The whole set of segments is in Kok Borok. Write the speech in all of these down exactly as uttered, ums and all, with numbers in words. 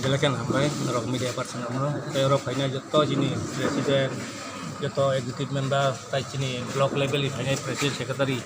Belai kheno hambai norok media person rokno, tei oro phainai joto chini president, joto executive member, tai chini block level ni phainai president secretary,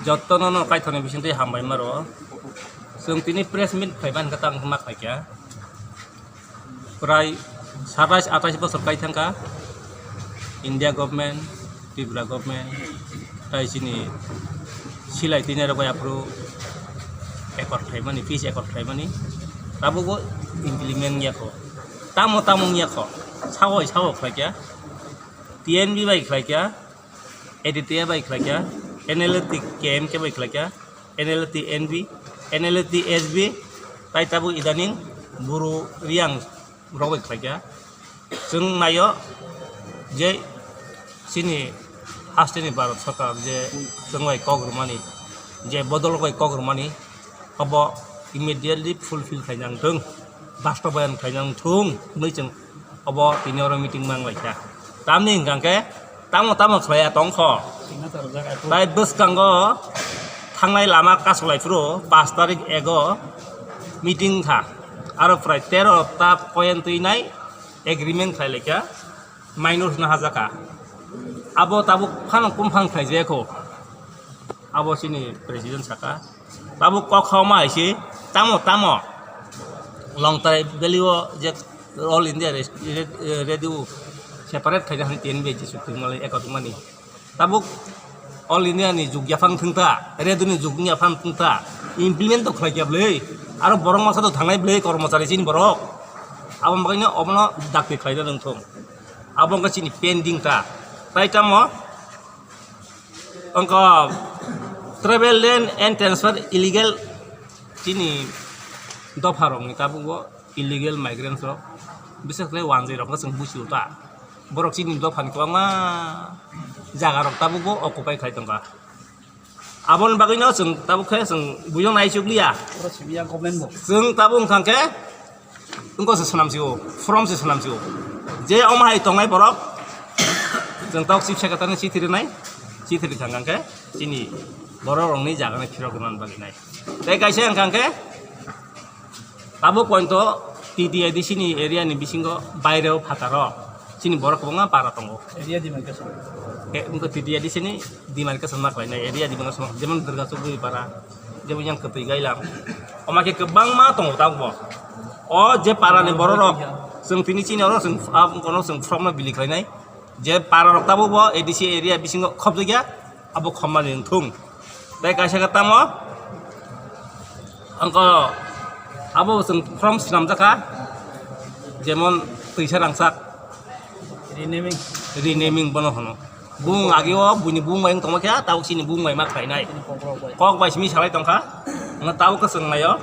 jotono no kaithokni bisingtwi hambai ma rwo. Chwng tini press meet phaiba hinkhe tang ma khlaikha. Prai satais atais bosor kai thangkha India government, Tripura government, tai chini silai tini rok bai aphuru accord khlaimani, peace accord khlaimani, tabukbo implement wngya kho. Tamo tamo wngya kho, sao sao khlaikha, T N V bai khlaikha, A D T A bai khlaikha, N L T K M K bai khlaikha, N L T N V, N L T S B, tai tabuk idaning Buru Riang rok bai khlaikha. Chwng naio je chini hasteni Bharat Sarkar je chwng bai kok rwmani, je bodol bai kok rwmani, obo immediately fulfill khlaina wngthung, bastobayan khlaina wngthung hwnwi chwng obo tini oro meeting mang laikha. Tamni hwnkha khe tamo tamo khlaiya tongkho. Tai bwskango thangnai lama kasolai phuru pash tarik ego meeting kha. Aro prai tero ta point twi nai agreement khlai laikha, minus no hajaka. Abo tabuk phano kumphang khlai jaya kho. Abo chini president saka. Tabuk kok khauma hai se tamo tamo Longtarai Valley o je All India Res-, Red-, Radio separate khaina hani T N V je sukti malai ekot mani. Tabuk All India ni juk yaphang thung ta, radio ni juk yaphang thung ta, implement to khlai kya bwlwi? Aro borok masa to thangnai bwlwi, kormochari chini borok. Abo bagwi no obono dakti khlaina nung thung. Abo wngkha chini pending ta. Tai tamo wngkha travel ban and transfer illegal chini dopha rok ni tabuk bo illegal migrants rok, bises khe wanjwi rok no chwng buchi o ta. Borok chini dopha ni kwbangma jaga rok tabuk bo occupy khai tongkha. Aboni bagwi no chwng tabuk khe chwng buino naichuk liya. Oro simi ya government bo. Chwng tabuk wngkha khe wngko se swnam sio, from se swnam sio. Je omo hai tongnai borok, chwng tabuk chief secretary ni chithi rwnai, chithi rwkha hwnkha khe chini borok rokni jaga no phirok rwna bagwi nai. Tei kaisa wngkha khe abo point o T T A D C ni area ni bisingo baireo phataro chini borok kwbangma para tongo. Area demarcation. E, wngkha T T A D C ni demarcation ma khlainai, area demarcation, jemon Durgasuk Bui para, jemon yang Kwtwi Gailam. Omo khe kwbangma tongo tabukbo. O je para ni borok rok, chwng tini chini oro chwng, ah, kono chwng from no bili khlainai. Je para rok tabukbo A D C area bisingo khobjakya, abo khobmani wngthung. Tei kaisa khe tamo, angko abo chwng from swnamjakha, jemon twisa rangchak. Renaming. Renaming bono hono. Bung agi o buini bung bai wng tongma khe, tabuk chini bung bai ma khlainai. Chini kok rok bai. Kok bai simi salai tongkha. Wngkha tabuk khe chwng naio.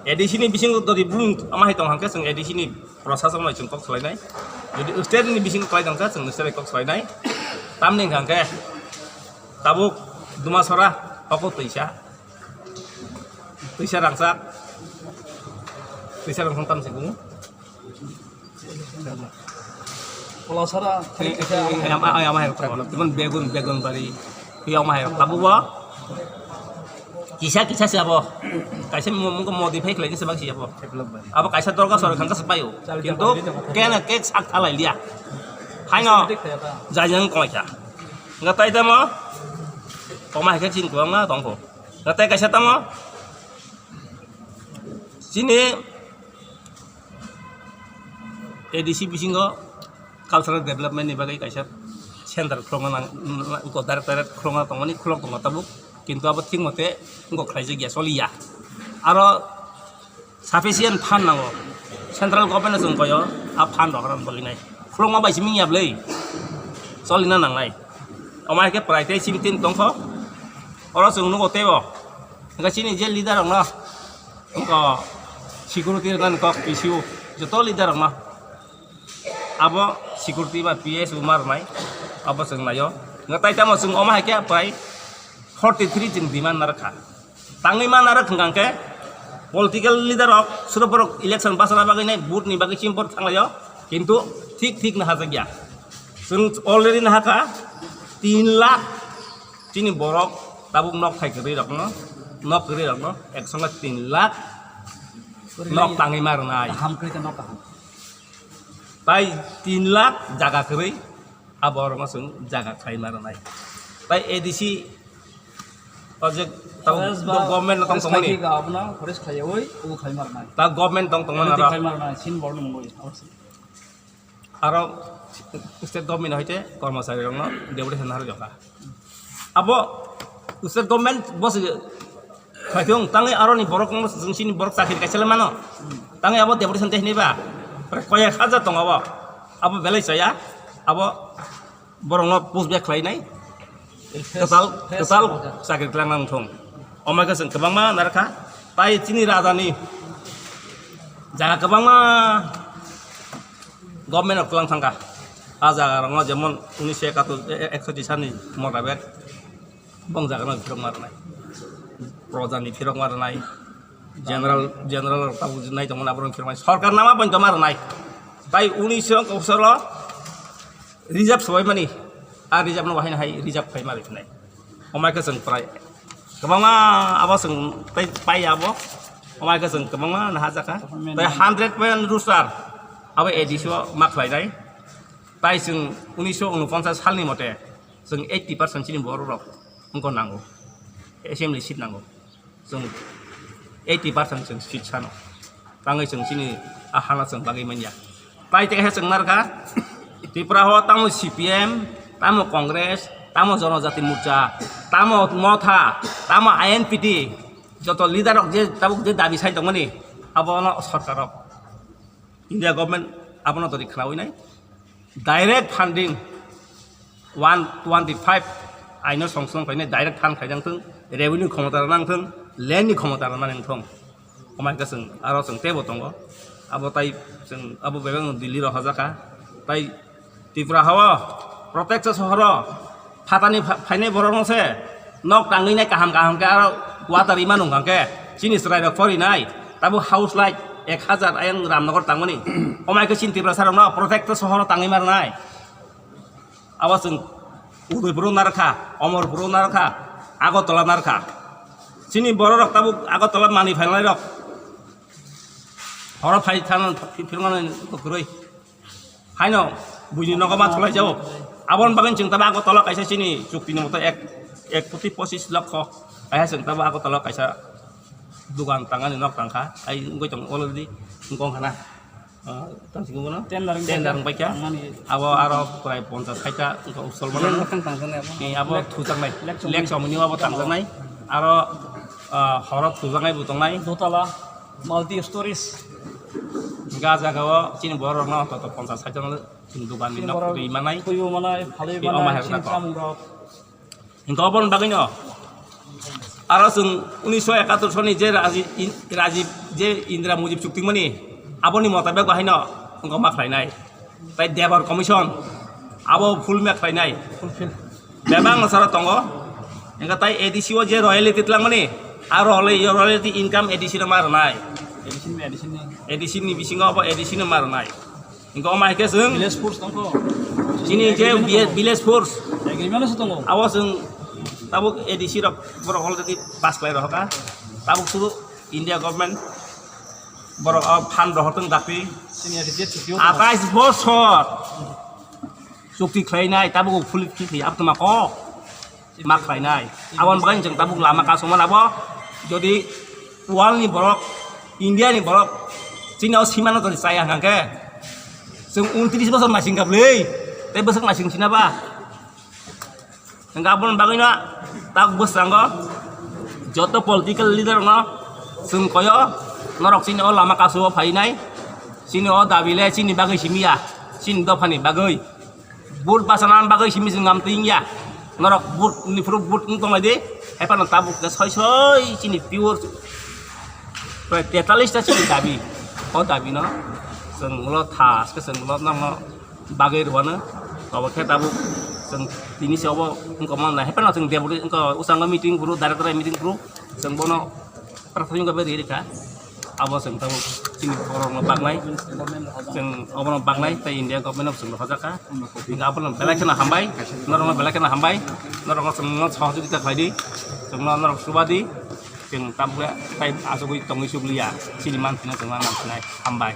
A D C ni bisingo dori bung ama hai tong hwnkhe chwng A D C ni Prosason bai chwng kok salainai. Jodi state ni bisingo khlai tongkha, chwng state bai kok salainai. Tamni hwnkha khe tabuk Dumasora, oko twisa. Twisa rangchak. Twisa rangchak tam se kung. Polasara, eh, eh, eh, ama, ama, ama, ama, ama, begun, begun bari. Yang mah ya, tabuk bo kisa kisa se abo. Kaisa mo-, mo-, modify khlai se bang se abo. Develop bai. Abo kaisa dorga sor khang se payo. Chal kintu chal kena kek sak thalai liya. Haino jajang kongsa. Ngatai tamo. Koma hai khe chin kwbangma tongkho. Ngatai kaisa tamo. Chini A D C bisingo cultural development ni bagwi kaisa center khulokna nang, ko direct, direct khulokna tongmani khulok tongo tabuk, kintu abo thik mote wngkok khlaijak ya, choliya. Aro sufficient fund nango, central government no chwng koyo a fund rok rwna bagwi nai, khulokma bai simi ya bwlwi cholina nangnai. Omo hai khe prai tei simi tin tongkho, oro chwng nugo teibo, hwnkhe chini je leader rok no, wngkha security rwna kok P C O, joto leader rokno abo security ba P S O ma rwnai, abo chwng naio. Wngkha tai tamo chwng omo hai khe prai forty three chwng demand narwkha. Tangwi ma narwk hwnkha khe political leader rok suro borok election bachana bagwi nai, vote ni bagwi chini borok thanglaio, kintu thik thik no hajakya. Chwng already no hakha tin lakh. Chini borok tabuk nok thai kwrwi rokno, nok kwrwi rokno ek songe tin lakh Nok tangwi ma rwnai. Kaham kwrwi khe nok kaham. Tai tin lakh jaga kwrwi, a borokno chwng jaga khlai ma rwnai. Tai A D C o je tamo Forest ba government no tong forest tongmani. Khai khe abono forest khaiyawi, o khai ma rwnai. Ta government tong tongmani Aro aro. Khai ma rwnai, sin borno mungwi. Aro state government hoite kormochari rokno deputation harwi rokha. Abo state government bosi khaithung tangwi aroni borok no chwng chini borok chakri kaisa le mano. Tangwi abo deputation tei hinwi ba. Koyek hajar tongo abo. Abo belai chaya. Abo borokno push back khlainai. Kwtal, kwtal chakri twlang nang thung. Omai khe chwng kwbangma narwkha. Tai chini rajani jaga kwbangma government rok twlang thangkha. A jaga rokno jemon unisho ekatur, e, e, eksotti sani motabek bong jaga no phirok ma rwnai. Projani phirok ma rwnai. General, general rok tabuk nai tongmani aborok phirok ma rwnai. Sorkar nama poito ma rwnai. Tai unisho kosoro reserve sobai mani. A reserve no bahai hai reserve khai ma rwnai. Omai khe chwng prai kwbangma abo chwng tei pai abo. Omai khe chwng kwbangma naha jaka. Tai hundred point rooster abo A D C o ma khlainai. Tai chwng unisho unoponchas salni mote chwng eighty percent chini borok rok wngkha nango. Assembly seat nango. Chwng eighty percent chwng seat sano. Tangwi chwng chini a hala chwng bagwi manya. Tai tei khe chwng narwkha, Tripura o tamo C P M, tamo Congress, tamo Jonojati Morcha, tamo Motha, tamo I N P T, joto leader rok je tabuk je dabi sai tongmani, abono sorkar rok, India government abono toni khwnawi nai. Direct funding one twenty five aino song song khainai direct fund khainang thung, revenue khomota rwnang thung, land ni khomota rwnang thung. Omai khe chwng aro chwng teibo tongo. Abo tai chwng abo bebak no Delhi rok hojaka. Tai Tripura hao, protected sohoro, phatani pha-, phainai borok no se, nok tangwi nai kaham kaham khe aro quarter ima nung khe, chini chwrai rok pori nai, tabuk house light ek hajar ayang Ramnagar tangmani. Omai khe chini Tripura sarok no protected sohoro tangwi ma rwnai. Abo chwng Udaipur o narwkha, Omorpur o narwkha, Agartala narwkha. Chini borok rok tabuk Agartala mani phainai rok. Horo phai thang phirmani kwrwi. Haino buini nogo ma tholai jao. Abon bagwi chwng tabuk Agartala kaisa chini chukti ni moto ek, ek koti pochis lokho. Kaisa chwng tabuk Agartala kaisa dugan tangani nok tangkha. Ai wngwi tong already wngkong khana. Ah, tang sing bono? Tender wngkha. Tender wngkha. Tangmani. Abo aro prai ponchas saita wngkha usol mano. Yen wngkha tangjaknai abo. Eh, abo thujaknai. Lek chomni. Lek chomni abo tangjaknai. Aro, ah, horo thujaknai bo tongnai. Dotala, multi stories. Ga jaga o chini borok no to ponchas saita no chini dugan ni nok twi manai. Twi manai, phalwi manai, chini chamung rok. Hingke oboni bagwino aro chwng unisho ekatur soni je Raji-, in-, Rajiv je Indira Mujib chukti mani, aboni motabek bo haino wngkha ma khlainai. Tai Debor Commission abo full ma khlainai. Bebak no sara tongo. Hingke tai A D C o je royalty twlangmani, aro hole royalty income A D C no ma rwnai. A D C ni, A D C ni. A D C ni bisingo abo A D C no ma rwnai. Hingke omo hai khe chwng village force tongkho. Chini je village force. Agreement se tongo. Abo chwng tabuk A D C rok borok already pass khlai rohorkha. Tabuk sudu India government borok o fund rohortong dapi. Chini A D C chukti o tongo. Atais bosor chukti khlainai tabuk phulip chukti abtoma kok. Ma khlainai. Aboni bagwi chwng tabuk lama kasongmani abo, jodi world ni borok, India ni borok, chini o simano jodi chaya hwnkhe, chwng untris bosor naising kha bwlwi, tei bwswk naising sina ba? Hwnkhe aboni bagwino tak bwskango joto political leader no chwng koyo, norok chini o lama kasu o phainai, chini o dabi le chini bagwi simi ya, chini dopha ni bagwi. Vote bachana bagwi simi chwng am twi wngya. Norok vote ni phuru vote wng tonglai di. Hai phano tabuk khe soi soi chini pure prai tetallis ta chini dabi. O dabi no chwng ulo thas khe chwng ulo nang no bagwi rwano. Obo khe tabuk chwng tini se obo wngkha man hai phano chwng deputy wngkha ushango meeting phuru director meeting phuru chwng bono Prathomik bhabe ri rikha. Abo chwng tabuk chini borokno baknai. Chwng obono baknai tei India government-no chwng rohorjakha. Hingkhe abono belai kheno hambai. Norokno belai kheno hambai. Norokno chwngno sohojogita khlaidi. Chwngno norok chubadi. Chwng tabuk le tai achugwi tongwi chukliya, chini manthino chwng ma nang sinai. Hambai.